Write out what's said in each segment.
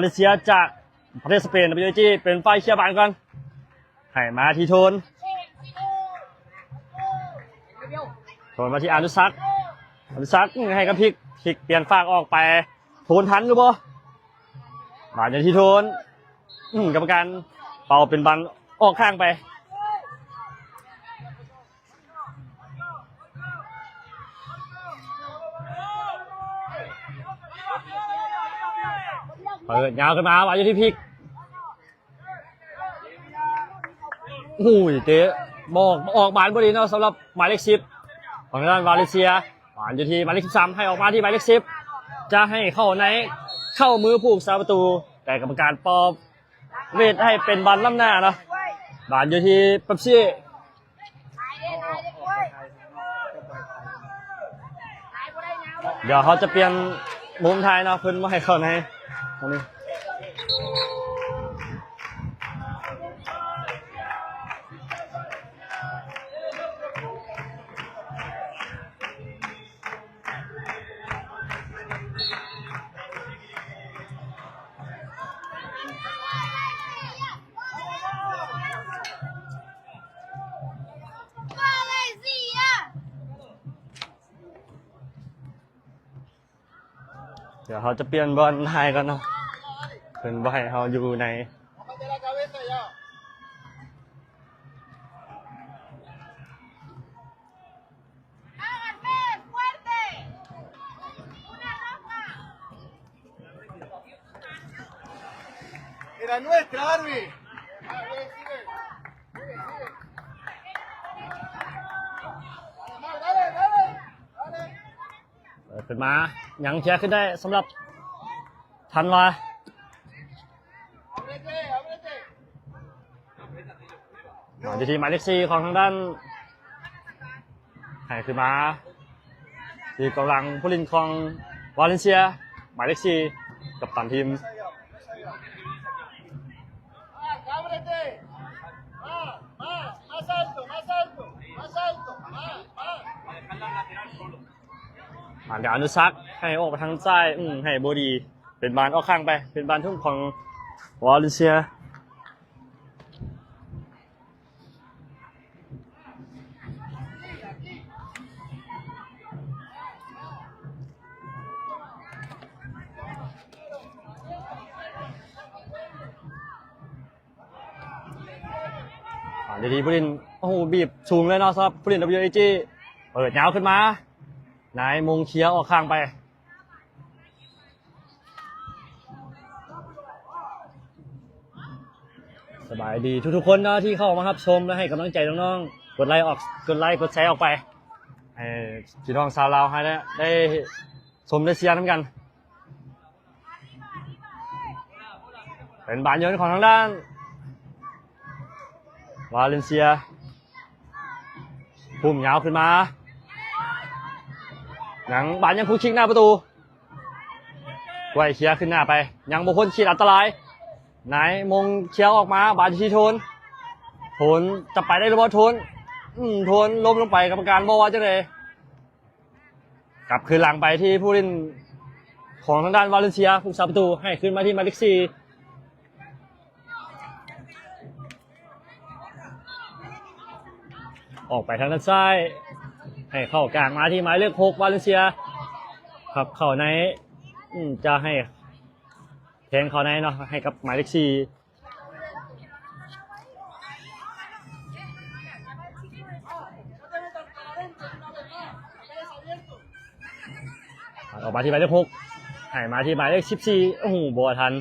ເລເຊຍຈາກປະເທດສະເປນ ເປັນຝ່າຍເຄຍບານກ່ອນ ໃຫ້ມາທີ່ໂທນ ໂທນມາທີ່ອານຸສັກ ອານຸສັກ ອືມ ໃຫ້ກັບພິກ ພິກປ່ຽນຟາກອອກໄປ ໂທນທັນຫຼືບໍ່? ບານຢູ່ທີ່ໂທນ ອືມ ກຳມະການເປົ່າເປັນບານອອກຂ້າງໄປ. ເປີດຍາວຂຶ້ນມາ ວາງຢູ່ທີ່ພິກ ໂອ້ຍ ເຕະບໍ່ອອກ ອອກບານບໍ່ດີເນາະ ສຳລັບໝາຍເລກສິບ ຂອງທາງດ້ານວາເລນເຊຍ. ບານຢູ່ທີ່ໝາຍເລກສິບສາມ ໃຫ້ອອກມາທີ່ໝາຍເລກສິບ ຈະໃຫ້ເຂົ້າໃນ ເຂົ້າມືຜູ້ຮັກສາປະຕູ ແຕ່ກຳມະການເປົ່າ ເວດໃຫ້ເປັນບານນຳໜ້າເນາະ ບານຢູ່ທີ່ເປັບຊີ ດຽວເຮົາຈະປ່ຽນມຸມຖ່າຍເນາະ ເພິ່ນບໍ່ໃຫ້ເຂົ້າໃນ ອັນນີ້. ດຽວເຮົາຈະປ່ຽນບ່ອນຖ່າຍກ່ອນເນາະ ເພິ່ນບໍ່ໃຫ້ເຮົາຢູ່ໃນ. Era nuestra, Arby. Dale, dale, dale. ເປີດຂຶ້ນມາ ຍັງເຄຍຂຶ້ນໄດ້ສຳລັບທັນວາ ມາຢູ່ທີ່ໝາຍເລກສີ່ຂອງທາງດ້ານ ໃຫ້ຂຶ້ນມາທີ່ກອງຫຼັງຜູ້ຫຼິ້ນຂອງວາເລນເຊຍ ໝາຍເລກສີ່ ກັບຕັນທີມ. ອາ ດາອະນຸສັກ ໃຫ້ອອກໄປທາງຊ້າຍ ອືມ ໃຫ້ບໍ່ດີ ເປັນບານອອກຂ້າງໄປ ເປັນບານທຸ້ມຂອງວາເລນເຊຍ. ອ່າ ເດທີ່ຜູ້ຫຼິ້ນ ໂອ້ໂຫ ບີບສູງເລີຍເນາະ ສຳລັບຜູ້ຫຼິ້ນ WAG ເປີດຍາວຂຶ້ນມາ ນາຍມົງເຄຍອອກຂ້າງໄປ. ສະບາຍດີທຸກໆຄົນເນາະ ທີ່ເຂົ້າມາຮັບຊົມ ແລະ ໃຫ້ກຳລັງໃຈນ້ອງໆ ກົດໄລອອກ ກົດໄລ ກົດແຊອອກໄປ ໃຫ້ພີ່ນ້ອງຊາວລາວເຮົາໄດ້ ໄດ້ຊົມໄດ້ເຊຍນຳກັນ. ເປັນບານໂຍນຂອງທາງດ້ານວາເລນເຊຍ ປຸ້ມຍາວຂຶ້ນມາ ຍັງ ບານຍັງຄຸກຄິກໜ້າປະຕູ ກວຍເຄຍຂຶ້ນໜ້າໄປ ຍັງບໍ່ພົ້ນຂີດອັນຕະລາຍ ນາຍມົງເຄຍອອກມາ ບານຢູ່ທີ່ໂທນ ໂທນຈະໄປໄດ້ຫຼືບໍ່? ໂທນ ອືມ ໂທນລົ້ມລົງໄປ ກຳມະການບໍ່ວ່າຈັ່ງໃດ. ກັບຄືນຫຼັງໄປທີ່ຜູ້ຫຼິ້ນຂອງທາງດ້ານວາເລນເຊຍ ຜູ້ຮັກສາປະຕູ ໃຫ້ຄືນມາທີ່ໝາຍເລກສີ່ ອອກໄປທາງດ້ານຊ້າຍ ໃຫ້ເຂົ້າກາງມາທີ່ໝາຍເລກຫົກ ວາເລນເຊຍ ພັບເຂົ້າໃນ ອືມ ຈະໃຫ້ແທງເຂົ້າໃນເນາະ ໃຫ້ກັບໝາຍເລກສີ່ ອອກມາທີ່ໝາຍເລກຫົກ ໃຫ້ມາທີ່ໝາຍເລກສິບສີ່ ໂອ້ໂຫ ບໍ່ທັນ.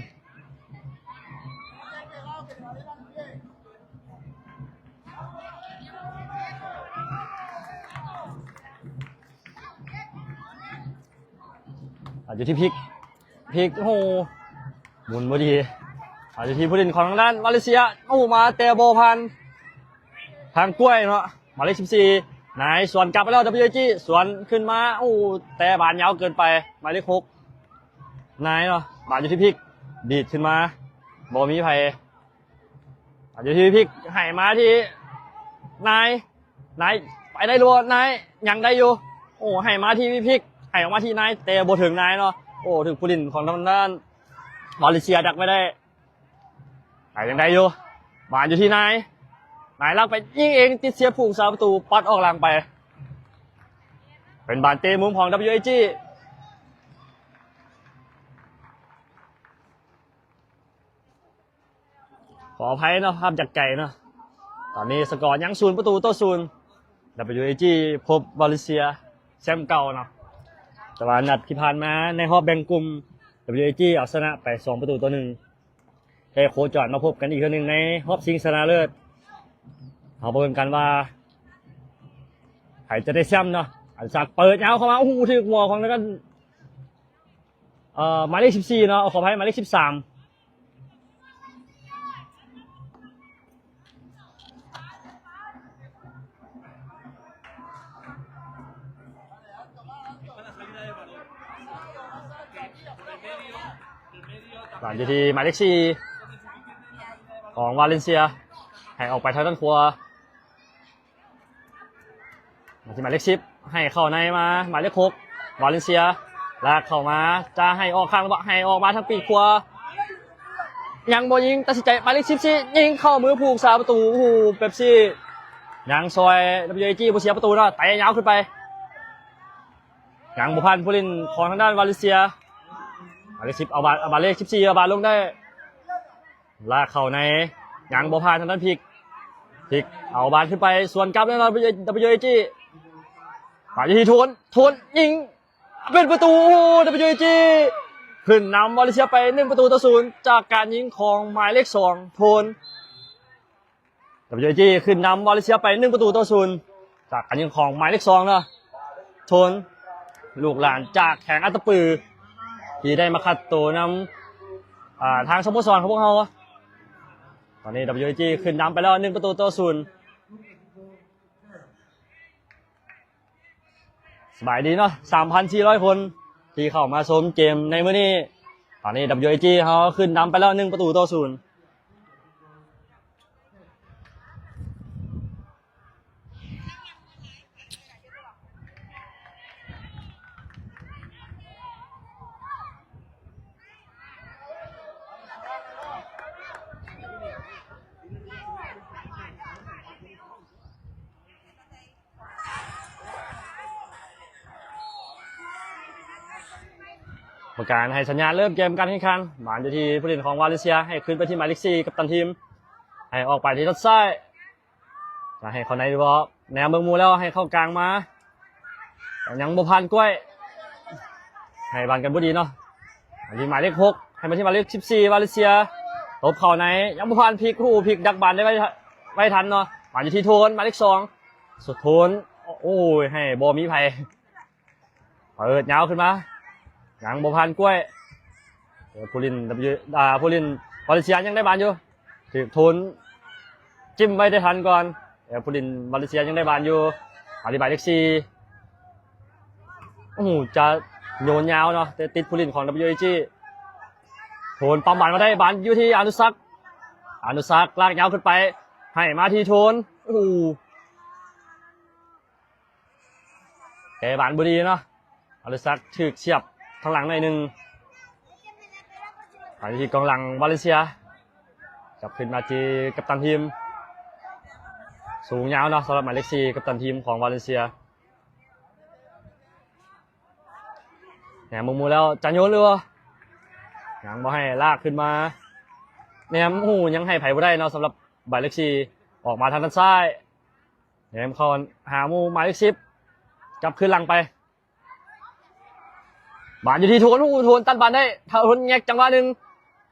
ອາ ຢູ່ທີ່ພິກ ພິກ ໂອ້ໂຫ ໝູນບໍ່ດີ ອາ ຢູ່ທີ່ຜູ້ຫຼິ້ນຂອງທາງດ້ານມາເລເຊຍ ໂອ້ໂຫ ມາແຕ່ບໍ່ຜ່ານທາງກ້ວຍເນາະ ໝາຍເລກສິບສີ່ ນາຍສວນກັບໄປແລ້ວ WAG ສວນຂຶ້ນມາ ໂອ້ໂຫ ແຕ່ບານຍາວເກີນໄປ ໝາຍເລກຫົກ ນາຍເນາະ ບານຢູ່ທີ່ພິກ ດີດຂຶ້ນມາ ບໍ່ມີໃຜ ບານຢູ່ທີ່ພິກ ໃຫ້ມາທີ່ນາຍ ນາຍ ໄປໄດ້ຫຼືບໍ່? ນາຍ ຍັງໄດ້ຢູ່ ໂອ້ ໃຫ້ມາທີ່ພິກ ໃຫ້ອອກມາທີ່ນາຍ ແຕ່ບໍ່ເຖິງນາຍເນາະ ໂອ້ ຖືກຜູ້ຫຼິ້ນຂອງທາງດ້ານ ວາເລນເຊຍດັກໄວ້ໄດ້ ໄປຍັງໄດ້ຢູ່ ບານຢູ່ທີ່ນາຍ ນາຍລັກໄປຍິງເອງ ຕິດເຊຍຜູ້ຮັກສາປະຕູ ປັດອອກຫຼັງໄປ ເປັນບານເຕະມຸມຂອງ WAG ຂໍອະໄພເນາະ ພາບຈາກໄກເນາະ ຕອນນີ້ສະກໍຍັງສູນປະຕູຕໍ່ສູນ WAG ພົບວາເລນເຊຍ ແຊ້ມເກົ່າເນາະ ແຕ່ວ່ານັດທີ່ຜ່ານມາໃນຮອບແບ່ງກຸ່ມ WAG ເອົາຊະນະໄປສອງປະຕູຕໍ່ໜຶ່ງ ໄດ້ໂຄຈອນມາພົບກັນອີກເທື່ອໜຶ່ງໃນຮອບຊິງຊະນະເລີດ ເຮົາມາເບິ່ງກັນວ່າໃຜຈະໄດ້ແຊ້ມເນາະ ອາດສັກເປີດຍາວເຂົ້າມາ ໂອ້ໂຫ ຖືກຫົວຂອງທາງດ້ານ ເອີ ໝາຍເລກສິບສີ່ເນາະ ຂໍອະໄພ ໝາຍເລກສິບສາມ ບານຢູ່ທີ່ໝາຍເລກສີ່ຂອງວາເລນເຊຍ ໃຫ້ອອກໄປທາງດ້ານຂວາ ມາທີ່ໝາຍເລກສິບ ໃຫ້ເຂົ້າໃນມາ ໝາຍເລກຫົກ ວາເລນເຊຍ ລາກເຂົ້າມາ ຈະໃຫ້ອອກຂ້າງ ໃຫ້ອອກມາທາງປີກຂວາ ຍັງບໍ່ຍິງ ຕັດສິນໃຈ ໝາຍເລກສິບສີ່ ຍິງເຂົ້າມືຜູ້ຮັກສາປະຕູ ໂອ້ໂຫ ເປັບຊີ ຍັງຊ່ອຍ WAG ບໍ່ເສຍປະຕູເນາະ ເຕະຍາວຂຶ້ນໄປ ຍັງບໍ່ຜ່ານຜູ້ຫຼິ້ນຂອງທາງດ້ານວາເລນເຊຍ ໝາຍເລກສິບ ເອົາບານ ເອົາໝາຍເລກສິບສີ່ ເອົາບານລົງໄດ້ ລາກເຂົ້າໃນ ຍັງບໍ່ຜ່ານທາງດ້ານພິກ ພິກເອົາບານຂຶ້ນໄປ ສວນກັບແລ້ວ WAG ປາດຢູ່ທີ່ໂທນ ໂທນຍິງ ເປັນປະຕູ ໂອ້ໂຫ WAG ຂຶ້ນນຳມາເລເຊຍໄປໜຶ່ງປະຕູຕໍ່ສູນ ຈາກການຍິງຂອງໝາຍເລກສອງ ໂທນ WAG ຂຶ້ນນຳມາເລເຊຍໄປໜຶ່ງປະຕູຕໍ່ສູນ ຈາກການຍິງຂອງໝາຍເລກສອງເນາະ ໂທນ ລູກຫຼານຈາກແຂວງອັດຕະປື ທີ່ໄດ້ມາຄັດໂຕນຳ ອ່າ ທາງສະໂມສອນຂອງພວກເຮົາ ຕອນນີ້ WAG ຂຶ້ນນຳໄປແລ້ວໜຶ່ງປະຕູຕໍ່ສູນ. ສະບາຍດີເນາະ ສາມພັນສີ່ຮ້ອຍຄົນທີ່ເຂົ້າມາຊົມເກມໃນມື້ນີ້ ຕອນນີ້ WAG ເຮົາຂຶ້ນນຳໄປແລ້ວໜຶ່ງປະຕູຕໍ່ສູນ. ກຳມະການໃຫ້ສັນຍານເລີ່ມເກມການແຂ່ງຂັນ ບານຢູ່ທີ່ຜູ້ຫຼິ້ນຂອງວາເລນເຊຍ ໃຫ້ຂຶ້ນໄປທີ່ໝາຍເລກສີ່ ກັບຕັນທີມ ໃຫ້ອອກໄປທີ່ທາງດ້ານຊ້າຍ ຈະໃຫ້ເຂົ້າໃນຫຼືບໍ່ ແນມເບິ່ງໝູ່ແລ້ວໃຫ້ເຂົ້າກາງມາ ຍັງບໍ່ຜ່ານກ້ວຍ ໃຫ້ບານກັນບໍ່ດີເນາະ ອັນນີ້ໝາຍເລກຫົກ ໃຫ້ມາທີ່ໝາຍເລກສິບສີ່ ວາເລນເຊຍ ຕົບເຂົ້າໃນ ຍັງບໍ່ຜ່ານ ພິກ ໂອ້ໂຫ ພິກດັກບານໄດ້ໄວ ໄວທັນເນາະ ບານຢູ່ທີ່ໂທນ ໝາຍເລກສອງ ໂທນ ໂອ້ຍ ໃຫ້ບໍ່ມີໃຜ ເປີດຍາວຂຶ້ນມາ ຍັງບໍ່ຜ່ານກ້ວຍ ເອີ ຜູ້ຫຼິ້ນ W ອ່າ ຜູ້ຫຼິ້ນວາເລນເຊຍຍັງໄດ້ບານຢູ່ ຖືກໂທນ ຈິ້ມໄວ້ໄດ້ທັນກ່ອນ ເອີ ຜູ້ຫຼິ້ນວາເລນເຊຍຍັງໄດ້ບານຢູ່ ອະທິບາຍເລກສີ່ ໂອ້ໂຫ ຈະໂຍນຍາວເນາະ ແຕ່ຕິດຜູ້ຫຼິ້ນຂອງ WAG ໂທນປ້ຳບານມາໄດ້ ບານຢູ່ທີ່ອານຸສັກ ອານຸສັກລາກຍາວຂຶ້ນໄປ ໃຫ້ມາທີ່ໂທນ ໂອ້ໂຫ ແກ່ບານບໍ່ດີເນາະ ອານຸສັກຖືກສຽບທາງຫຼັງໜ້ອຍໜຶ່ງ ໄປທີ່ກອງຫຼັງວາເລນເຊຍ ຈັບຂຶ້ນມາທີ່ກັບຕັນທີມ ສູງຍາວເນາະ ສຳລັບໝາຍເລກສີ່ ກັບຕັນທີມຂອງວາເລນເຊຍ ແນມເບິ່ງໝູ່ແລ້ວ ຈະໂຍນຫຼືບໍ່ ຍັງບໍ່ໃຫ້ ລາກຂຶ້ນມາ ແນມ ໂອ້ໂຫ ຍັງໃຫ້ໃຜບໍ່ໄດ້ເນາະ ສຳລັບໝາຍເລກສີ່ ອອກມາທາງດ້ານຊ້າຍ ແນມເຂົ້າຫາໝູ່ ໝາຍເລກສິບ ຈັບຄືນຫຼັງໄປ ບານຢູ່ທີ່ໂທນ ໂອ້ໂຫ ໂທນຕັດບານໄດ້ ໂທນແງກຈັງຫວະໜຶ່ງ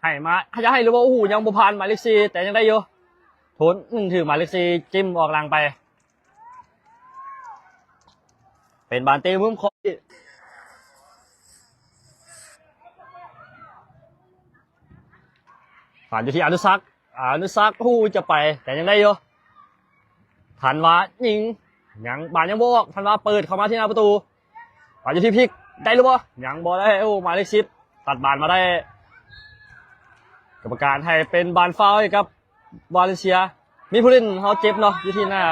ໃຫ້ມາ ຈະໃຫ້ຫຼືບໍ່ ໂອ້ໂຫ ຍັງບໍ່ຜ່ານໝາຍເລກສີ່ ແຕ່ຍັງໄດ້ຢູ່ ໂທນ ອືມ ຖືກໝາຍເລກສີ່ ຈິ້ມອອກຫຼັງໄປ ເປັນບານເຕະມຸມຂອງ ບານຢູ່ທີ່ອານຸສັກ ອານຸສັກ ໂອ້ໂຫ ຈະໄປ ແຕ່ຍັງໄດ້ຢູ່ ທັນວາຍິງ ຍັງ ບານຍັງບໍ່ອອກ ທັນວາເປີດເຂົ້າມາທີ່ໜ້າປະຕູ ບານຢູ່ທີ່ພິກ ໄດ້ຫຼືບໍ່ ຍັງບໍ່ໄດ້ ໂອ້ ໝາຍເລກສິບ ຕັດບານມາໄດ້ ກຳມະການໃຫ້ເປັນບານຟາວໃຫ້ກັບ ວາເລນເຊຍ ມີຜູ້ຫຼິ້ນເຮົາເຈັບເນາະ ຢູ່ທີ່ໜ້າ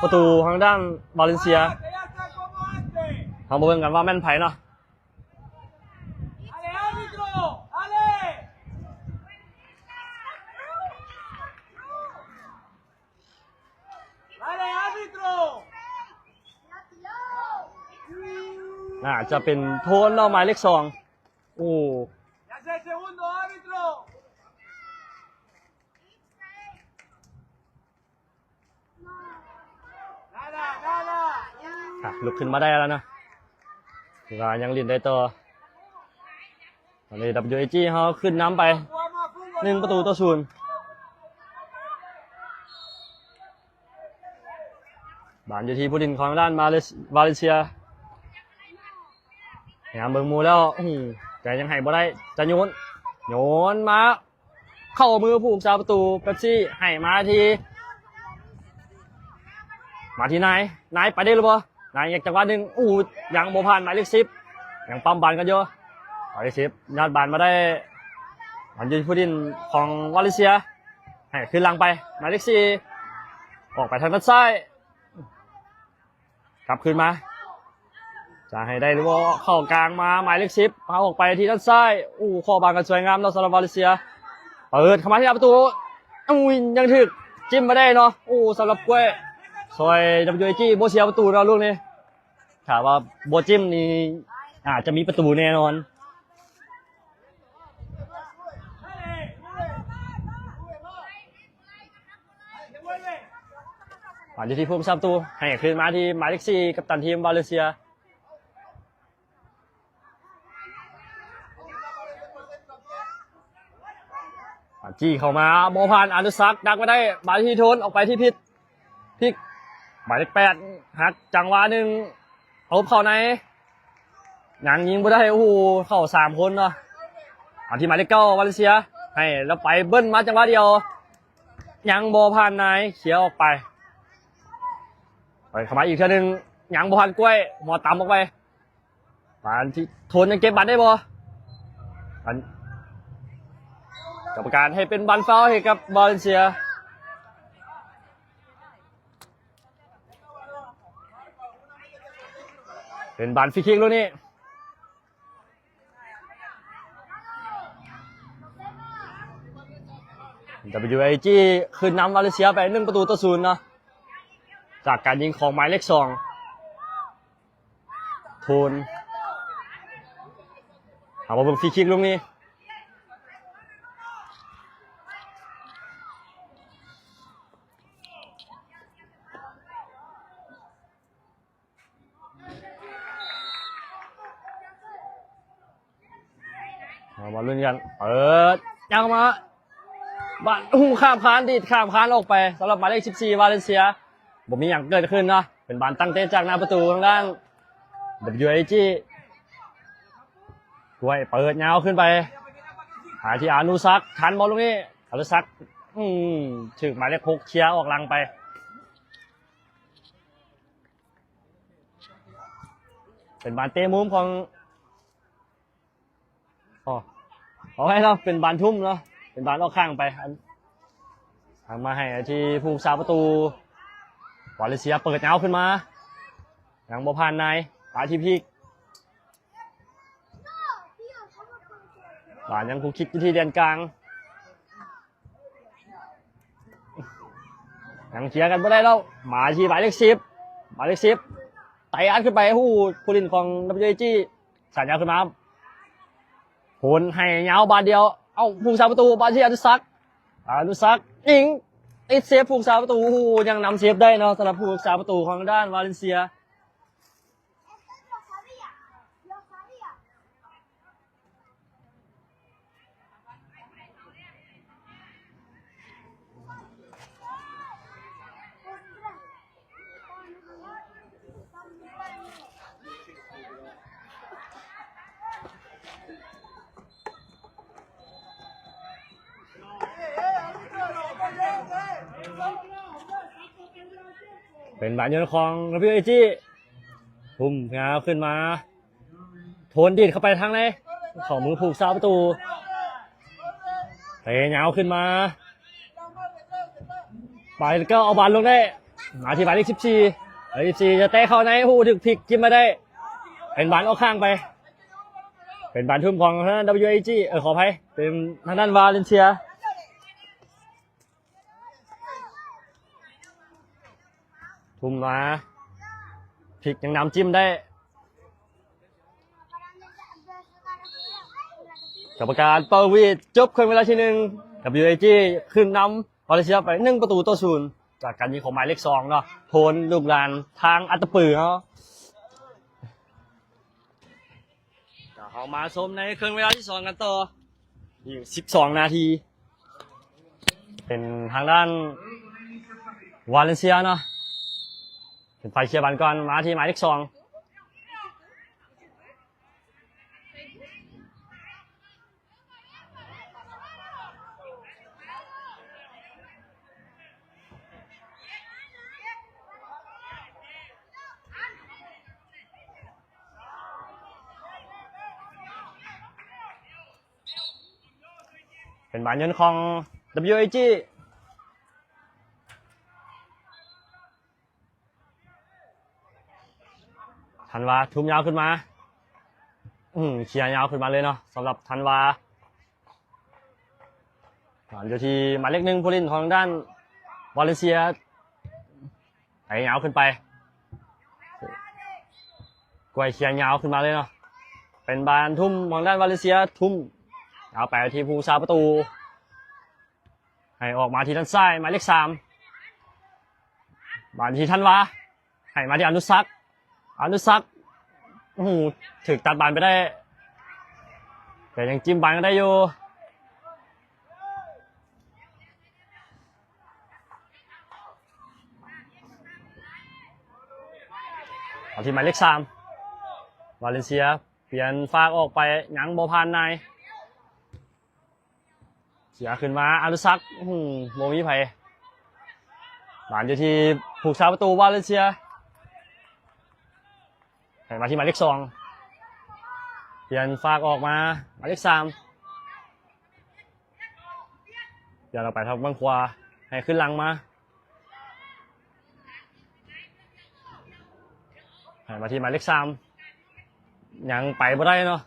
ປະຕູທາງດ້ານວາເລນເຊຍ ເຮົາມາເບິ່ງກັນວ່າແມ່ນໃຜເນາະ. ອາດຈະເປັນໂທນເນາະ ໝາຍເລກສອງ. ໂອ້ ອ່ະ ລຸກຂຶ້ນມາໄດ້ແລ້ວນະ ຖືວ່າຍັງຫຼິ້ນໄດ້ຕໍ່. ຕອນນີ້ WAG ເຮົາຂຶ້ນນຳໄປ ໜຶ່ງປະຕູຕໍ່ສູນ. ບານຢູ່ທີ່ຜູ້ຫຼິ້ນຂອງດ້ານວາເລ ວາເລນເຊຍ. ຍາມເບິ່ງໝູ່ແລ້ວ ອື ແຕ່ຍັງໃຫ້ບໍ່ໄດ້ ຈະໂຍນ ໂຍນມາ ເຂົ້າມືຜູ້ຮັກສາປະຕູເປັບຊີ ໃຫ້ມາທີ່ ມາທີ່ນາຍ ນາຍໄປໄດ້ຫຼືບໍ່? ນາຍແຍກຈັງຫວະໜຶ່ງ ໂອ້ ຍັງບໍ່ຜ່ານໝາຍເລກສິບ ຍັງປ້ຳບານກັນຢູ່. ໝາຍເລກສິບຍອດບານມາໄດ້ ມັນຢູ່ທີ່ຜູ້ຫຼິ້ນຂອງວາເລນເຊຍ ໃຫ້ຄືນຫຼັງໄປ ໝາຍເລກສີ່ ອອກໄປທາງດ້ານຊ້າຍ ກັບຄືນມາ ຈະໃຫ້ໄດ້ຫຼືບໍ່? ເຂົ້າກາງມາ ໝາຍເລກສິບ ພາອອກໄປທີ່ດ້ານຊ້າຍ. ໂອ້ ເຄາະບານກັນສວຍງາມເນາະ ສຳລັບວາເລນເຊຍ. ເປີດເຂົ້າມາທີ່ປະຕູ ອຸ້ຍ ຍັງຖືກຈິ້ມມາໄດ້ເນາະ. ໂອ້ ສຳລັບກ້ວຍ ຊ່ອຍ WAG ບໍ່ເສຍປະຕູເນາະລູກນີ້. ຖ້າວ່າບໍ່ຈິ້ມນີ້ ອາດຈະມີປະຕູແນ່ນອນ. ມາຢູ່ທີ່ຜູ້ຮັກສາປະຕູ ໃຫ້ຄືນມາທີ່ໝາຍເລກສີ່ ກັບຕັນທີມວາເລນເຊຍ. ອາ ຈີ້ເຂົ້າມາ ບໍ່ຜ່ານ ອານຸສັກ ດັກມາໄດ້ ມາທີ່ໂທນ ອອກໄປທີ່ພິກ ພິກ ໝາຍເລກແປດ ຫັກຈັງຫວະໜຶ່ງ ຕົບເຂົ້າໃນ ຍັງຍິງບໍ່ໄດ້. ໂອ້ໂຫ ເຂົ້າສາມຄົນເນາະ. ມາທີ່ໝາຍເລກເກົ້າ ວາເລນເຊຍ ໃຫ້ແລ້ວໄປເບິ້ນມາຈັງຫວະດຽວ ຍັງບໍ່ຜ່ານນາຍ ເຄຍອອກໄປ ເປີດເຂົ້າມາອີກເທື່ອໜຶ່ງ ຍັງບໍ່ຜ່ານກ້ວຍ ຫົວຕຳອອກໄປ. ບານທີ່ໂທນຍັງເກັບບານໄດ້ບໍ່? ອັນ ກຳມະການໃຫ້ເປັນບານຟາວໃຫ້ກັບວາເລນເຊຍ. ເປັນບານຟຣີຄິກລູກນີ້ WAG ຂຶ້ນນຳວາເລນເຊຍໄປ ໜຶ່ງປະຕູຕໍ່ສູນເນາະ ຈາກການຍິງຂອງໝາຍເລກສອງ ໂທນ. ເຮົາມາເບິ່ງຟຣີຄິກລູກນີ້ ເຮົາມາລຸ້ນກັນ ເປີດ ຍັງມາ ບານ ໂອ້ໂຫ ຂ້າມຄານ ດີດຂ້າມຄານອອກໄປ ສຳລັບໝາຍເລກສິບສີ່ ວາເລນເຊຍ. ບໍ່ມີຫຍັງເກີດຂຶ້ນເນາະ ເປັນບານຕັ້ງເຕະຈາກໜ້າປະຕູທາງດ້ານ WAG ກ້ວຍເປີດຍາວຂຶ້ນໄປ ຫາທີ່ອານຸສັກ ທັນບໍ່ລູກນີ້? ອານຸສັກ ອືມ ຖືກໝາຍເລກຫົກເຄຍອອກຫຼັງໄປ. ເປັນບານເຕະມຸມຂອງ ອໍ ຂໍອະໄພເນາະ ເປັນບານທຸ່ມເນາະ ເປັນບານອອກຂ້າງໄປ. ອັນ ທາງມາໃຫ້ທີ່ຜູ້ຮັກສາປະຕູ ວາເລນເຊຍເປີດຍາວຂຶ້ນມາ ຍັງບໍ່ຜ່ານນາຍ ປາທີ່ພິກ ບານຍັງຄຸກຄິກຢູ່ທີ່ແດນກາງ. ຍັງເຄຍກັນບໍ່ໄດ້ແລ້ວ ມາທີ່ໝາຍເລກສິບ ໝາຍເລກສິບ ໄຕອັດຂຶ້ນໄປ ໂອ້ໂຫ ຜູ້ຫຼິ້ນຂອງ WAG ສານຍາວຂຶ້ນມາ ໂຫນໃຫ້ຍາວບາດດຽວ ເອົ້າ ຜູ້ຮັກສາປະຕູ ບານທີ່ອານຸສັກ ອານຸສັກຍິງ ຕິດເຊບຜູ້ຮັກສາປະຕູ ໂອ້ໂຫ ຍັງນຳເຊບໄດ້ເນາະ ສຳລັບຜູ້ຮັກສາປະຕູຂອງທາງດ້ານວາເລນເຊຍ. ເປັນບານໂຍນຂອງ WAG ທຸ່ມຍາວຂຶ້ນມາ ໂທນດີດເຂົ້າໄປທາງໃນ ເຂົ້າມືຜູ້ຮັກສາປະຕູ ເຕະຍາວຂຶ້ນມາ ປາເກາເອົາບານລົງໄດ້ ມາທີ່ໝາຍເລກສິບສີ່ ໝາຍເລກສິບສີ່ ຈະເຕະເຂົ້າໃນ ໂອ້ໂຫ ຖືກພິກຈິ້ມມາໄດ້ ເປັນບານອອກຂ້າງໄປ ເປັນບານທຸ່ມຂອງທາງດ້ານ WAG ເອີ ຂໍອະໄພ ເປັນທາງດ້ານວາເລນເຊຍ ທຸ່ມມາ ພິກຍັງນຳຈິ້ມໄດ້ ກຳມະການເປົ່າຫວີດ ຈົບເຄິ່ງເວລາທີໜຶ່ງ WAG ຂຶ້ນນຳວາເລນເຊຍໄປໜຶ່ງປະຕູຕໍ່ສູນ ຈາກການຍິງຂອງໝາຍເລກສອງເນາະ ໂທນ ລູກຫຼານທາງອັດຕະປືເນາະ. ເຮົາມາຊົມໃນເຄິ່ງເວລາທີສອງກັນຕໍ່ ອີກສິບສອງນາທີ ເປັນທາງດ້ານວາເລນເຊຍເນາະ ເປັນຝ່າຍເຄຍບານກ່ອນ ມາທີ່ໝາຍເລກສອງ ເປັນບານໂຍນຂອງ WAG ທັນວາທຸ່ມຍາວຂຶ້ນມາ ອືມ ເຄຍຍາວຂຶ້ນມາເລີຍເນາະ ສຳລັບທັນວາ ຢູ່ທີ່ໝາຍເລກໜຶ່ງ ຜູ້ຫຼິ້ນຂອງທາງດ້ານວາເລນເຊຍ ໄຖຍາວຂຶ້ນໄປ ກວຍເຄຍຍາວຂຶ້ນມາເລີຍເນາະ ເປັນບານທຸ່ມຂອງທາງດ້ານວາເລນເຊຍ ທຸ່ມຍາວໄປທີ່ຜູ້ຮັກສາປະຕູ ໃຫ້ອອກມາທີ່ດ້ານຊ້າຍ ໝາຍເລກສາມ ບານທີ່ທັນວາ ໃຫ້ມາທີ່ອະນຸສັກ ອະນຸສັກ ໂອ້ໂຫ ຖືກຕັດບານໄປໄດ້ ແຕ່ຍັງຈິ້ມບານກັນໄດ້ຢູ່ ມາທີ່ໝາຍເລກສາມ ວາເລນເຊຍ ປ່ຽນຟາກອອກໄປ ຍັງບໍ່ຜ່ານນາຍ ເສຍຂຶ້ນມາ ອະນຸສັກ ໂອ້ໂຫ ບໍ່ມີໃຜ ບານຢູ່ທີ່ຜູ້ຮັກສາປະຕູວາເລນເຊຍ ໃຫ້ມາທີ່ໝາຍເລກສອງ ປ່ຽນຟາກອອກມາ ໝາຍເລກສາມ ປ່ຽນອອກໄປທາງເບື້ອງຂວາ ໃຫ້ຂຶ້ນຫຼັງມາ ໃຫ້ມາທີ່ໝາຍເລກສາມ ຍັງໄປບໍ່ໄດ້ເນາະ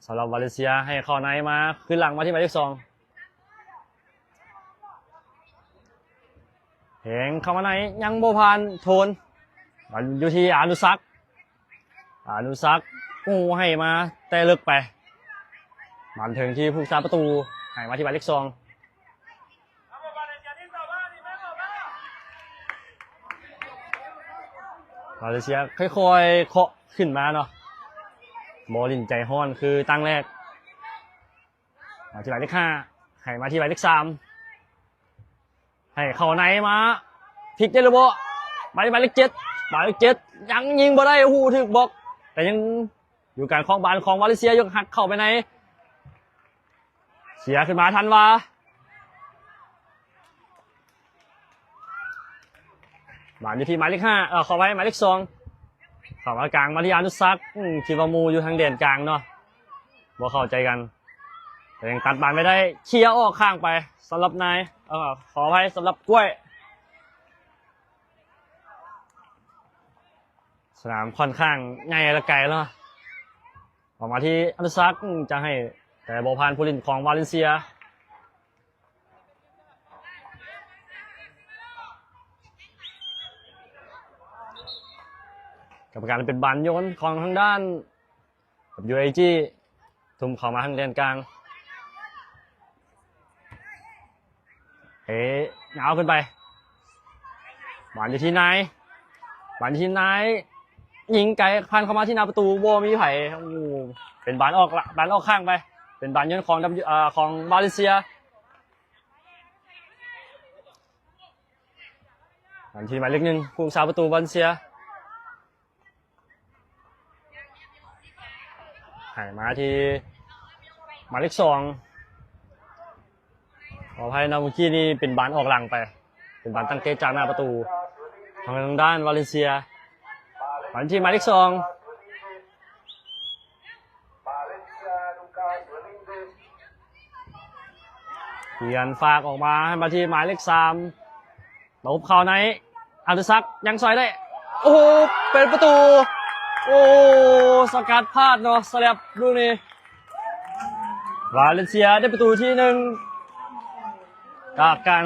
ສຳລັບວາເລນເຊຍ ໃຫ້ເຂົ້າໃນມາ ຄືນຫຼັງມາທີ່ໝາຍເລກສອງ ແທງເຂົ້າມາໃນ ຍັງບໍ່ຜ່ານໂທນ ບານຢູ່ທີ່ອານຸສັກ ອານຸສັກ ໂອ້ ໃຫ້ມາແຕ່ເລິກໄປ ບານເຖິງທີ່ຜູ້ຮັກສາປະຕູ ໃຫ້ມາທີ່ໝາຍເລກສອງ ມາເລເຊຍຄ່ອຍໆເຄາະຂຶ້ນມາເນາະ ບໍ່ຫຼິ້ນໃຈຮ້ອນຄືຕັ້ງແລກ ມາທີ່ໝາຍເລກຫ້າ ໃຫ້ມາທີ່ໝາຍເລກສາມ ໃຫ້ເຂົ້າໃນມາ ພລິກໄດ້ຫຼືບໍ່ ມາທີ່ໝາຍເລກເຈັດ ໝາຍເລກເຈັດ ຍັງຍິງບໍ່ໄດ້ ໂອ້ໂຫ ຖືກບລັອກ ແຕ່ຍັງຢູ່ການຄອງບານຂອງມາເລເຊຍ ຍົກຮັກເຂົ້າໄປໃນ ເສຍຂຶ້ນມາທັນວາ ບານຢູ່ທີ່ໝາຍເລກຫ້າ ເອີ ຂໍອະໄພ ໝາຍເລກສອງ ເຂົ້າມາກາງມາທີ່ອານຸສັກ ອືມ ຄິດວ່າໝູ່ຢູ່ທາງແດນກາງເນາະ ບໍ່ເຂົ້າໃຈກັນ ແຕ່ຍັງຕັດບານໄວ້ໄດ້ ເຄຍອອກຂ້າງໄປ ສຳລັບນາຍ ເອີ ຂໍອະໄພ ສຳລັບກ້ວຍ ສະໜາມຂ້ອນຂ້າງໃຫຍ່ ແລະ ໄກເນາະ ອອກມາທີ່ອານຸສັກ ຈະໃຫ້ແຕ່ບໍ່ຜ່ານຜູ້ຫຼິ້ນຂອງວາເລນເຊຍ ກຳມະການເປັນບານໂຍນຂອງທາງດ້ານ WAG ທຸ່ມເຂົ້າມາທາງແດນກາງ ເຕະຍາວຂຶ້ນໄປ ບານຢູ່ທີ່ນາຍ ບານຢູ່ທີ່ນາຍ ຍິງໄກ ຜ່ານເຂົ້າມາທີ່ໜ້າປະຕູ ບໍ່ມີໃຜ ໂອ້ ເປັນບານອອກລະ ບານອອກຂ້າງໄປ ເປັນບານໂຍນຂອງ W ເອີ ຂອງວາເລນເຊຍ ບານທີ່ໝາຍເລກໜຶ່ງ ຜູ້ຮັກສາປະຕູວາເລນເຊຍ ໃຫ້ມາທີ່ໝາຍເລກສອງ ຂໍອະໄພນະ ເມື່ອກີ້ນີ້ເປັນບານອອກຫຼັງໄປ ເປັນບານຕັ້ງເຕະຈາກໜ້າປະຕູ ຂອງທາງດ້ານວາເລນເຊຍ ມາທີ່ໝາຍເລກສອງ ປ່ຽນຟາກອອກມາໃຫ້ມາທີ່ໝາຍເລກສາມ ຕົບເຂົ້າໃນ ອານຸສັກ ຍັງຊອຍໄດ້ ໂອ້ໂຫ ເປັນປະຕູ ໂອ້ ສະກັດພາດເນາະ ສະແລັບລູກນີ້ ວາເລນເຊຍໄດ້ປະຕູທີໜຶ່ງ ຈາກການ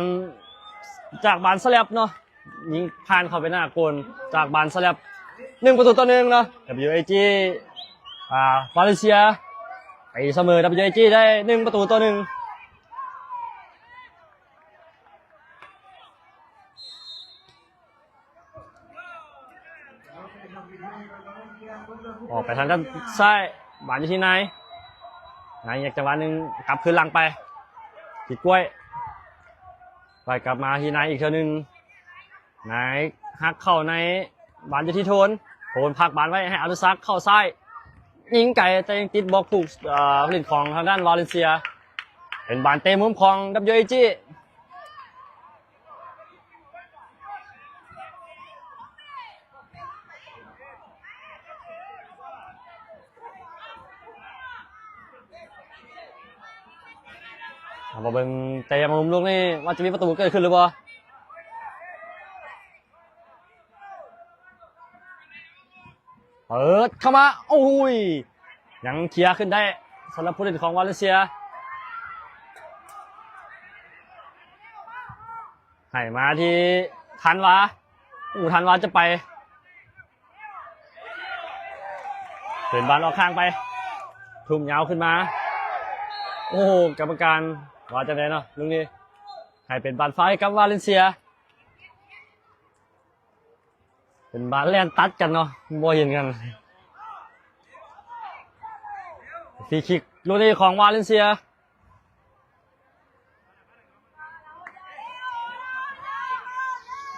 ຈາກບານສະແລັບເນາະ ຍິງຜ່ານເຂົ້າໄປໜ້າໂກນ ຈາກບານສະແລັບ ໜຶ່ງປະຕູຕໍ່ໜຶ່ງເນາະ WAG ອາ ວາເລນເຊຍ ຕີສະເໝີ WAG ໄດ້ໜຶ່ງປະຕູຕໍ່ໜຶ່ງ. ອອກໄປທາງດ້ານຊ້າຍ ບານຢູ່ທີ່ນາຍ ນາຍແຍກຈັງຫວະໜຶ່ງ ກັບຄືນຫຼັງໄປທີ່ກ້ວຍ ໄປກັບມາທີ່ນາຍອີກເທື່ອໜຶ່ງ ນາຍຫັກເຂົ້າໃນ ບານຢູ່ທີ່ໂທນ ໂທນພັກບານໄວ້ໃຫ້ອະນຸສັກເຂົ້າຊ້າຍ ຍິງໄກ ແຕ່ຍັງຕິດບລັອກຖືກ ເອີ ຜູ້ຫຼິ້ນຂອງທາງດ້ານວາເລັນເຊຍ ເປັນບານເຕະມຸມຂອງ WAG. ເຮົາມາເບິ່ງເຕະມຸມລູກນີ້ ວ່າຈະມີປະຕູເກີດຂຶ້ນຫຼືບໍ່? ເປີດເຂົ້າມາ ໂອ້ຍ ຍັງເຄຍຂຶ້ນໄດ້ສຳລັບຜູ້ຫຼິ້ນຂອງວາເລັນເຊຍ ໃຫ້ມາທີ່ທັນວາ ໂອ້ ທັນວາຈະໄປ ເປັນບານອອກຂ້າງໄປ ທຸ່ມຍາວຂຶ້ນມາ ໂອ້ໂຫ ກຳມະການວ່າຈັ່ງໃດເນາະ ລູກນີ້ ໃຫ້ເປັນບານຟາວໃຫ້ກັບວາເລັນເຊຍ. ເປັນບານແລ່ນຕັດກັນເນາະ ບໍ່ເຫັນກັນ. ຟຣີຄິກລູກນີ້ຂອງວາເລັນເຊຍ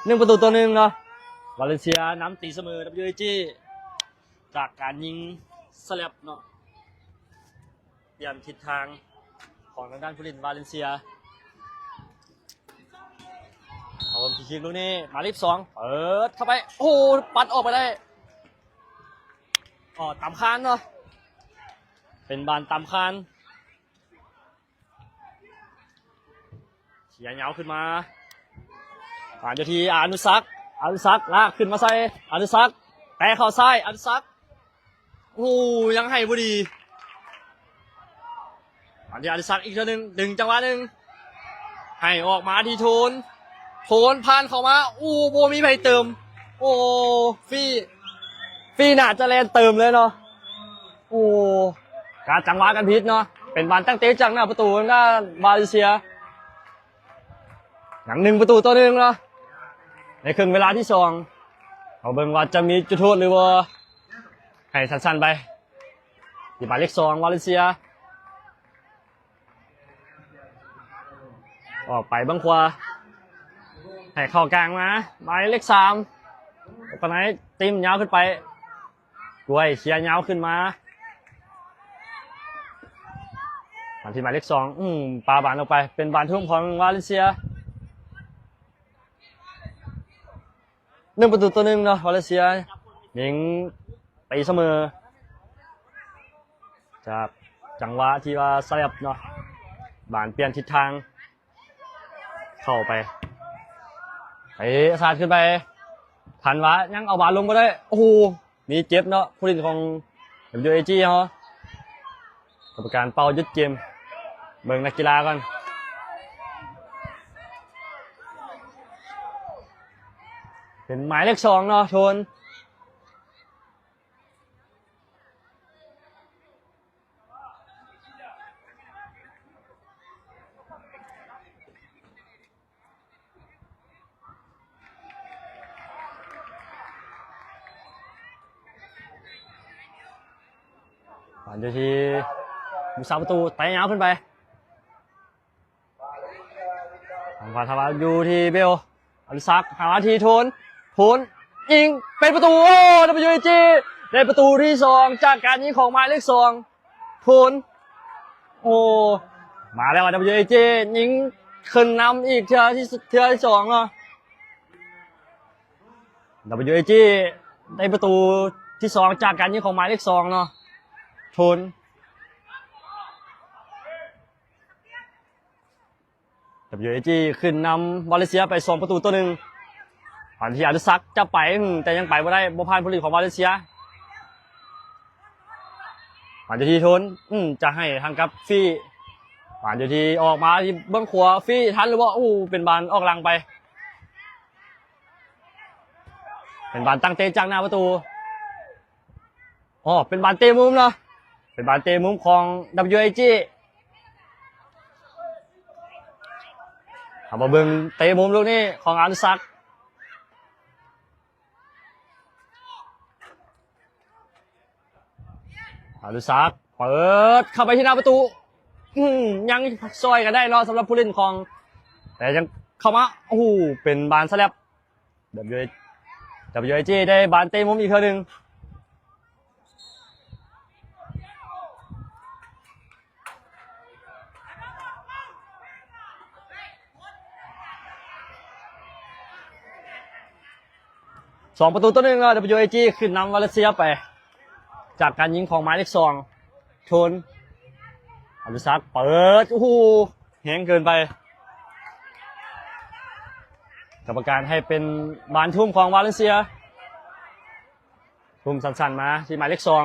ໜຶ່ງປະຕູຕໍ່ໜຶ່ງເນາະ ວາເລັນເຊຍນຳຕີສະເໝີ WAG ຈາກການຍິງສະແລັບເນາະ. ປ່ຽນທິດທາງຂອງທາງດ້ານຜູ້ຫຼິ້ນວາເລັນເຊຍ ເອົາເບິ່ງຟຣີຄິກລູກນີ້ ໝາຍເລກສອງ ເປີດເຂົ້າໄປ ໂອ້ໂຫ ປັດອອກໄປໄດ້ ອໍ ຕາມຄານເນາະ ເປັນບານຕາມຄານ. ເຄຍຍາວຂຶ້ນມາ ບານຢູ່ທີ່ອະນຸສັກ ອະນຸສັກລາກຂຶ້ນມາໃສ່ ອະນຸສັກແຕະເຂົ້າຊ້າຍ ອະນຸສັກ ໂອ້ ຍັງໃຫ້ບໍ່ດີ ບານທີ່ອະນຸສັກອີກເທື່ອໜຶ່ງ ດຶງຈັງຫວະໜຶ່ງ ໃຫ້ອອກມາທີ່ໂທນ ໂທນຜ່ານເຂົ້າມາ ໂອ້ ບໍ່ມີໃຜເຕີມ ໂອ້ ຟຣີ ຟຣີໜ້າຈະແລ່ນເຕີມເລີຍເນາະ. ໂອ້ ກະຈັງຫວະກັນຜິດເນາະ ເປັນບານຕັ້ງເຕະຈາກໜ້າປະຕູທາງດ້ານວາເລັນເຊຍ ຍັງໜຶ່ງປະຕູຕໍ່ໜຶ່ງເນາະ ໃນເຄິ່ງເວລາທີສອງ ເຮົາເບິ່ງວ່າຈະມີຈຸດໂທດຫຼືບໍ່ ໃຫ້ສັ້ນໆໄປ ທີ່ໝາຍເລກສອງ ວາເລັນເຊຍ ອອກໄປເບິ່ງຂວາ ໃຫ້ເຂົ້າກາງມາ ໝາຍເລກສາມ ປານໃດ ຕິ້ມຍາວຂຶ້ນໄປ ກ້ວຍເຄຍຍາວຂຶ້ນມາ ມາທີ່ໝາຍເລກສອງ ອືມ ປາບານອອກໄປ ເປັນບານທຸ່ມຂອງວາເລັນເຊຍ ໜຶ່ງປະຕູຕໍ່ໜຶ່ງເນາະ ວາເລັນເຊຍຍິງຕີສະເໝີ ຈາກຈັງຫວະທີ່ວ່າສະແລັບເນາະ ບານປ່ຽນທິດທາງ ເຂົ້າໄປ ເຕະສາດຂຶ້ນໄປ ທັນວາຍັງເອົາບານລົງບໍ່ໄດ້ ໂອ້ໂຫ ມີເຈັບເນາະ ຜູ້ຫຼິ້ນຂອງ WAG ເຮົາ ກຳມະການເປົ່າຢຸດເກມ ເບິ່ງນັກກິລາກ່ອນ ເປັນໝາຍເລກສອງເນາະ ໂທນ ບານຢູ່ທີ່ຜູ້ສາປະຕູ ເຕະຍາວຂຶ້ນໄປ ທາງຂວາ ທາງຂວາຢູ່ທີ່ເບວ ອະນຸສັກ ຫາມາທີ່ໂທນ ໂທນຍິງເປັນປະຕູ ໂອ້ WAG ໄດ້ປະຕູທີສອງ ຈາກການຍິງຂອງໝາຍເລກສອງ ໂທນ ໂອ້ ມາແລ້ວ WAG ຍິງຂຶ້ນນຳອີກເທື່ອທີ ເທື່ອທີສອງເນາະ WAG ໄດ້ປະຕູທີສອງ ຈາກການຍິງຂອງໝາຍເລກສອງເນາະ ໂທນ WAG ຂຶ້ນນຳວາເລັນເຊຍໄປສອງປະຕູຕໍ່ໜຶ່ງ ບານທີ່ອະນຸສັກຈະໄປ ແຕ່ຍັງໄປບໍ່ໄດ້ ບໍ່ຜ່ານຜູ້ຫຼິ້ນຂອງວາເລັນເຊຍ ບານຢູ່ທີ່ໂທນ ຈະໃຫ້ທາງກັບຟຣີ ບານຢູ່ທີ່ອອກມາທີ່ເບື້ອງຂວາ ຟຣີທັນຫຼືບໍ່ ໂອ້ ເປັນບານອອກຫຼັງໄປ ເປັນບານຕັ້ງເຕະຈາກໜ້າປະຕູ ອໍ ເປັນບານເຕະມຸມເນາະ ເປັນບານເຕະມຸມຂອງ WAG. ເຮົາມາເບິ່ງເຕະມຸມລູກນີ້ຂອງອະນຸສັກ. ອະນຸສັກເປີດເຂົ້າໄປທີ່ໜ້າປະຕູ. ອືມ ຍັງຊ່ອຍກັນໄດ້ເນາະ ສຳລັບຜູ້ເລ່ນຂອງ ແຕ່ຍັງເຂົ້າມາ. ໂອ້ໂຫ ເປັນບານສະແລັບ. WA WAG ໄດ້ບານເຕະມຸມອີກເທື່ອໜຶ່ງ. ສອງປະຕູຕໍ່ໜຶ່ງ ແລ້ວ WAG ຂຶ້ນນຳວາເລນເຊຍໄປ ຈາກການຍິງຂອງໝາຍເລກສອງ ໂທນ ອະນຸສັກ ເປີດ ໂອ້ໂຫ ແຮງເກີນໄປ. ກຳມະການໃຫ້ເປັນບານທຸ່ມຂອງວາເລນເຊຍ. ທຸ່ມສັ້ນໆມາທີ່ໝາຍເລກສອງ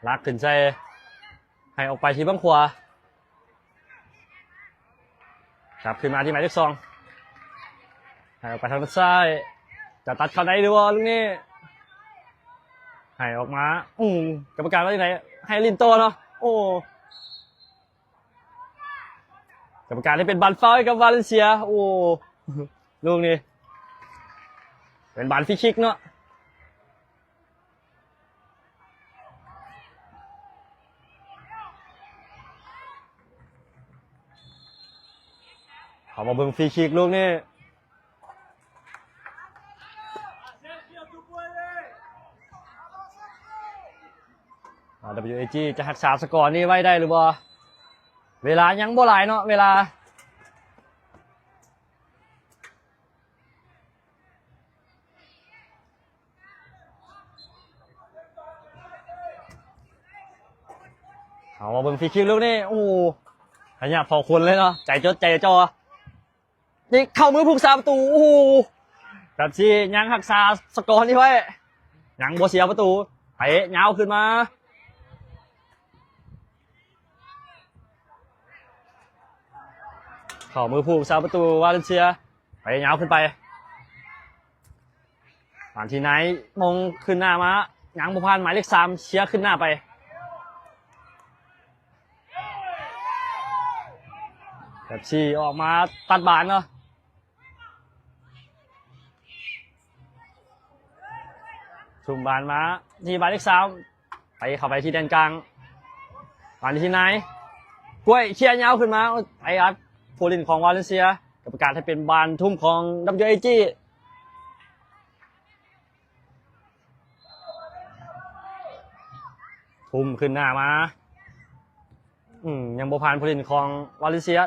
ລາກຂຶ້ນໃສ່ ໃຫ້ອອກໄປທີ່ເບື້ອງຂວາ. ຈັບຂຶ້ນມາທີ່ໝາຍເລກສອງ ໃຫ້ອອກໄປທາງດ້ານຊ້າຍ. ຈະຕັດເຂົ້າໃນຫຼືບໍ່ລູກນີ້? ໃຫ້ອອກມາ. ອືມ ກຳມະການວ່າຈັ່ງໃດ? ໃຫ້ຫຼິ້ນຕໍ່ເນາະ. ໂອ້ ກຳມະການໃຫ້ເປັນບານຟາວໃຫ້ກັບວາເລນເຊຍ. ໂອ້ ລູກນີ້ເປັນບານຟຣີຄິກເນາະ. ເຮົາມາເບິ່ງຟຣີຄິກລູກນີ້. ອາ WAG ຈະຮັກສາສະກໍນີ້ໄວ້ໄດ້ຫຼືບໍ່? ເວລາຍັງບໍ່ຫຼາຍເນາະ ເວລາ. ເຮົາມາເບິ່ງຟຣີຄິກລູກນີ້. ໂອ້ ໄຮຍະພໍຄົນເລີຍເນາະ ໃຈຈົດໃຈຈໍ່. ນີ້ເຂົ້າມືຜູ້ຮັກສາປະຕູ. ໂອ້ໂຫ ແບບຊີ້ຍັງຮັກສາສະກໍນີ້ໄວ້ ຍັງບໍ່ເສຍປະຕູ. ເຕະຍາວຂຶ້ນມາ ເຂົ້າມືຜູ້ຮັກສາປະຕູວາເລນເຊຍ. ເຕະຍາວຂຶ້ນໄປ ບານທີ່ໄນ ມົງຂຶ້ນໜ້າມາ ຍັງບໍ່ຜ່ານໝາຍເລກສາມ ເຊຍຂຶ້ນໜ້າໄປ. ແບບຊີ້ອອກມາຕັດບານເນາະ ຊຸມບານມາທີ່ໝາຍເລກສາມ ໄປເຂົ້າໄປທີ່ແດນກາງ. ບານທີ່ໄນ ກ້ວຍເຄຍຍາວຂຶ້ນມາ ໄປອັດຜູ້ຫຼິ້ນຂອງວາເລນເຊຍ. ກຳມະການໃຫ້ເປັນບານທຸ່ມຂອງ WAG. ທຸ່ມຂຶ້ນໜ້າມາ ອືມ ຍັງບໍ່ຜ່ານຜູ້ຫຼິ້ນຂອງວາເລນເຊຍ.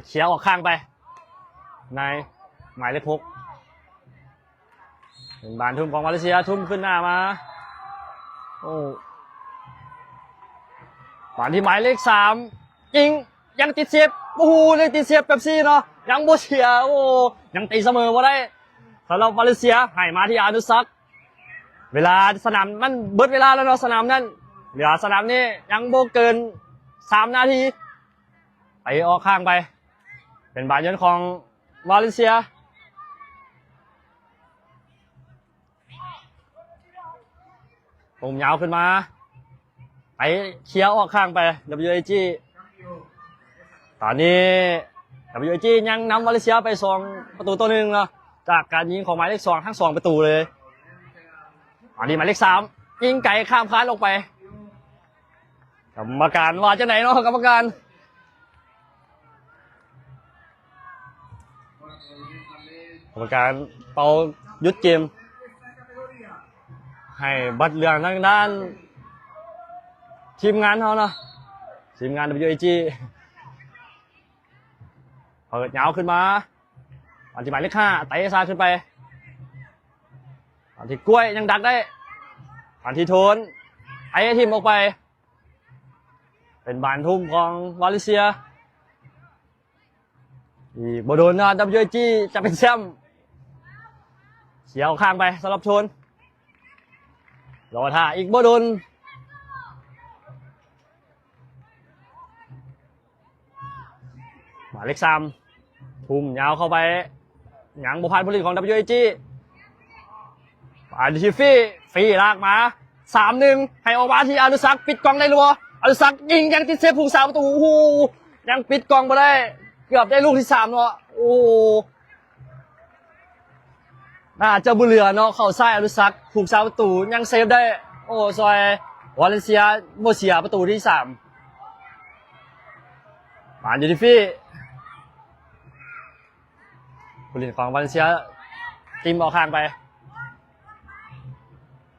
ເຄຍອອກຂ້າງໄປ ໃນໝາຍເລກຫົກ ເປັນບານທຸ່ມຂອງມາເລເຊຍ ທຸ່ມຂຶ້ນໜ້າມາ. ໂອ້ ບານທີ່ໝາຍເລກສາມ ຍິງ ຍັງຕິດເຊບ. ໂອ້ໂຫ ຍັງຕິດເຊບແບບຊີ້ເນາະ ຍັງບໍ່ເສຍ. ໂອ້ ຍັງຕີສະເໝີບໍ່ໄດ້ ສຳລັບມາເລເຊຍ. ໃຫ້ມາທີ່ອານຸສັກ. ເວລາສະໜາມມັນເບິດເວລາແລ້ວເນາະ ສະໜາມນັ້ນ ເຫຼືອສະໜາມນີ້ຍັງບໍ່ເກີນສາມນາທີ. ໄປອອກຂ້າງໄປ ເປັນບານໂຍນຂອງມາເລເຊຍ. ໂອ້ມຍາວຂຶ້ນມາ ໄປເຄຍອອກຂ້າງໄປ WAG. ຕອນນີ້ WAG ຍັງນຳມາເລເຊຍໄປສອງປະຕູຕໍ່ໜຶ່ງເນາະ ຈາກການຍິງຂອງໝາຍເລກສອງທັງສອງປະຕູເລີຍ. ຕອນນີ້ໝາຍເລກສາມ ຍິງໄກຂ້າມຄານອອກໄປ. ກຳມະການວ່າຈັ່ງໃດເນາະ ກຳມະການ? ກຳມະການເປົ່າຢຸດເກມ ໃຫ້ບັດເຫຼືອງທາງດ້ານທີມງານເຮົາເນາະ ທີມງານ WAG. ເປີດຍາວຂຶ້ນມາ ອັນທີ່ໝາຍເລກຫ້າ ເຕະສາດຂຶ້ນໄປ ອັນທີ່ກ້ວຍຍັງດັກໄດ້ ອັນທີ່ໂທນ ເຕະຖິ້ມອອກໄປ. ເປັນບານທຸ່ມຂອງມາເລເຊຍ. ອີກບໍ່ດົນນະ WAG ຈະເປັນແຊ້ມ. ເສຍອອກຂ້າງໄປສຳລັບໂທນ. ລໍຖ້າອີກບໍ່ດົນ. ໝາຍເລກສາມ ທຸ່ມຍາວເຂົ້າໄປ ຍັງບໍ່ຜ່ານຜູ້ຫຼິ້ນຂອງ WAG. ອາດິຊີຟີ ຟີລາກມາ ສາມໜຶ່ງ ໃຫ້ອອກມາທີ່ອະນຸສັກ ປິດກ່ອງໄດ້ຫຼືບໍ່? ອະນຸສັກຍິງ ຍັງຕິດເຊຟຜູ້ຮັກສາປະຕູ ໂອ້ໂຫ ຍັງປິດກ່ອງບໍ່ໄດ້ ເກືອບໄດ້ລູກທີສາມເນາະ ໂອ້ໂຫ ໜ້າຈະບໍ່ເຫຼືອເນາະ ເຂົ້າຊ້າຍອະນຸສັກ ຜູ້ຮັກສາປະຕູຍັງເຊຟໄດ້ ໂອ້ ຊ່ອຍວາເລນເຊຍບໍ່ເສຍປະຕູທີສາມ ບານຢູ່ທີ່ຟີ ຜູ້ຫຼິ້ນຂອງວາເລນເຊຍ ຕິມອອກຂ້າງໄປ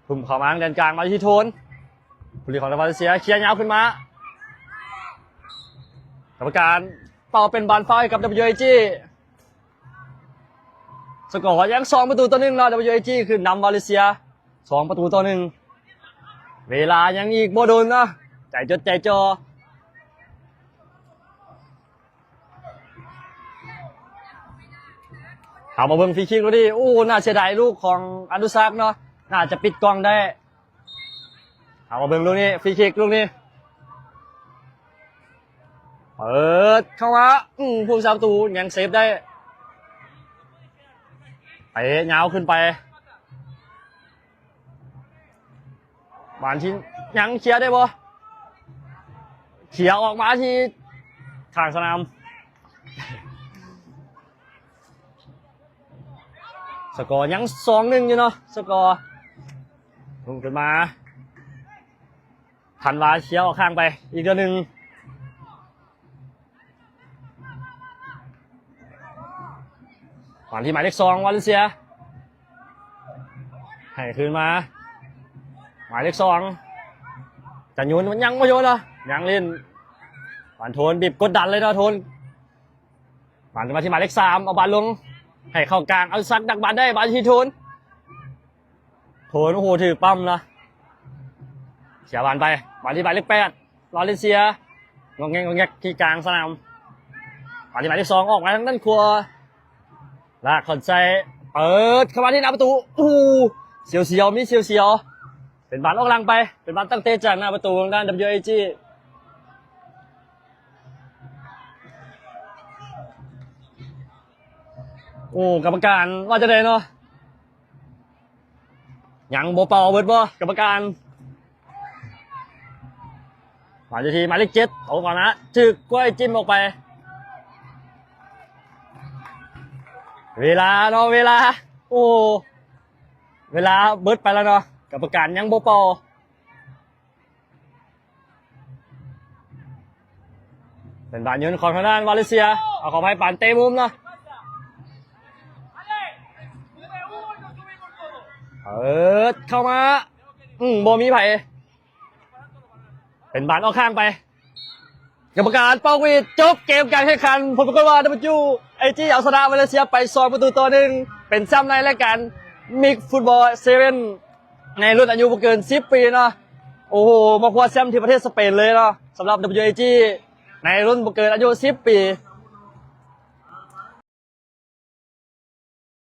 ທຸ່ມເຂົ້າມາທາງແດນກາງ ມາທີ່ໂທນ ຜູ້ຫຼິ້ນຂອງວາເລນເຊຍ ເຄຍຍາວຂຶ້ນມາ ກຳມະການເປົ່າເປັນບານຟາວໃຫ້ກັບ WIG ສະກໍຍັງສອງປະຕູຕໍ່ໜຶ່ງເນາະ WIG ຂຶ້ນນຳວາເລນເຊຍ ສອງປະຕູຕໍ່ໜຶ່ງ ເວລາຍັງອີກບໍ່ດົນເນາະ ໃຈຈົດໃຈຈ່ອ ເຮົາມາເບິ່ງຟຣີຄິກລູກນີ້ ໂອ້ ໜ້າເສຍດາຍລູກຂອງອະນຸສັກເນາະ ໜ້າຈະປິດກ່ອງໄດ້ ເຮົາມາເບິ່ງລູກນີ້ ຟຣີຄິກລູກນີ້ ເປີດເຂົ້າມາ ອືມ ຜູ້ຮັກສາປະຕູຍັງເຊຟໄດ້ ເຕະຍາວຂຶ້ນໄປ ບານທີ່ຍັງເຄຍໄດ້ບໍ່? ເຄຍອອກມາທີ່ຂ້າງສະໜາມ ສະກໍຍັງສອງໜຶ່ງຢູ່ເນາະ ສະກໍ ລົງຂຶ້ນມາ ທັນວາເຄຍອອກຂ້າງໄປອີກເທື່ອໜຶ່ງ ມາທີ່ໝາຍເລກສອງ ວາເລນເຊຍ ໃຫ້ຄືນມາ ໝາຍເລກສອງ ຈະໂຍນ ຍັງບໍ່ໂຍນເນາະ ຍັງຫຼິ້ນ ບານໂທນ ບີບກົດດັນເລີຍເນາະ ໂທນ ບານມາທີ່ໝາຍເລກສາມ ເອົາບານລົງ ໃຫ້ເຂົ້າກາງ ອະນຸສັກດັກບານໄດ້ ບານທີ່ໂທນ ໂທນ ໂອ້ໂຫ ຖືກປ້ຳເນາະ ເສຍບານໄປ ມາທີ່ໝາຍເລກແປດ ວາເລນເຊຍ ງອກແງກງອກແງກທີ່ກາງສະໜາມ ມາທີ່ໝາຍເລກສອງ ອອກມາທາງດ້ານຂວາ ລາກເຂົ້າໃສ່ ເປີດເຂົ້າມາທີ່ໜ້າປະຕູ ໂອ້ໂຫ ສຽວໆ ມີສຽວໆ ເປັນບານອອກຫຼັງໄປ ເປັນບານຕັ້ງເຕະຈາກໜ້າປະຕູທາງດ້ານ WIG ໂອ້ ກຳມະການວ່າຈັ່ງໃດເນາະ? ຍັງບໍ່ເປົ່າເບີດບໍ່ ກຳມະການ? ມາຢູ່ທີ່ໝາຍເລກເຈັດ ໂຕກ່ອນນະ ຖືກກ້ວຍຈິ້ມອອກໄປ ເວລາເນາະ ເວລາ ໂອ້ ເວລາເບີດໄປແລ້ວເນາະ ກຳມະການຍັງບໍ່ເປົ່າ. ເປັນບານໂຍນຂອງທາງດ້ານວາເລນເຊຍ ເອົາ ຂໍອະໄພ ປານເຕະມຸມເນາະ ເປີດເຂົ້າມາ ອືມ ບໍ່ມີໃຜ ເປັນບານອອກຂ້າງໄປ ກຳມະການເປົ່າຫວີດ ຈົບເກມການແຂ່ງຂັນ ຜົນປາກົດວ່າ WIG ເອົາຊະນະວາເລນເຊຍໄປສອງປະຕູຕໍ່ໜຶ່ງ ເປັນແຊ້ມໃນລາຍການ Mix Football Seven ໃນລຸ້ນອາຍຸບໍ່ເກີນສິບປີເນາະ ໂອ້ໂຫ ມາຄວ້າແຊ້ມທີ່ປະເທດສະເປນເລີຍເນາະ ສຳລັບ WIG ໃນລຸ້ນບໍ່ເກີນອາຍຸສິບປີ.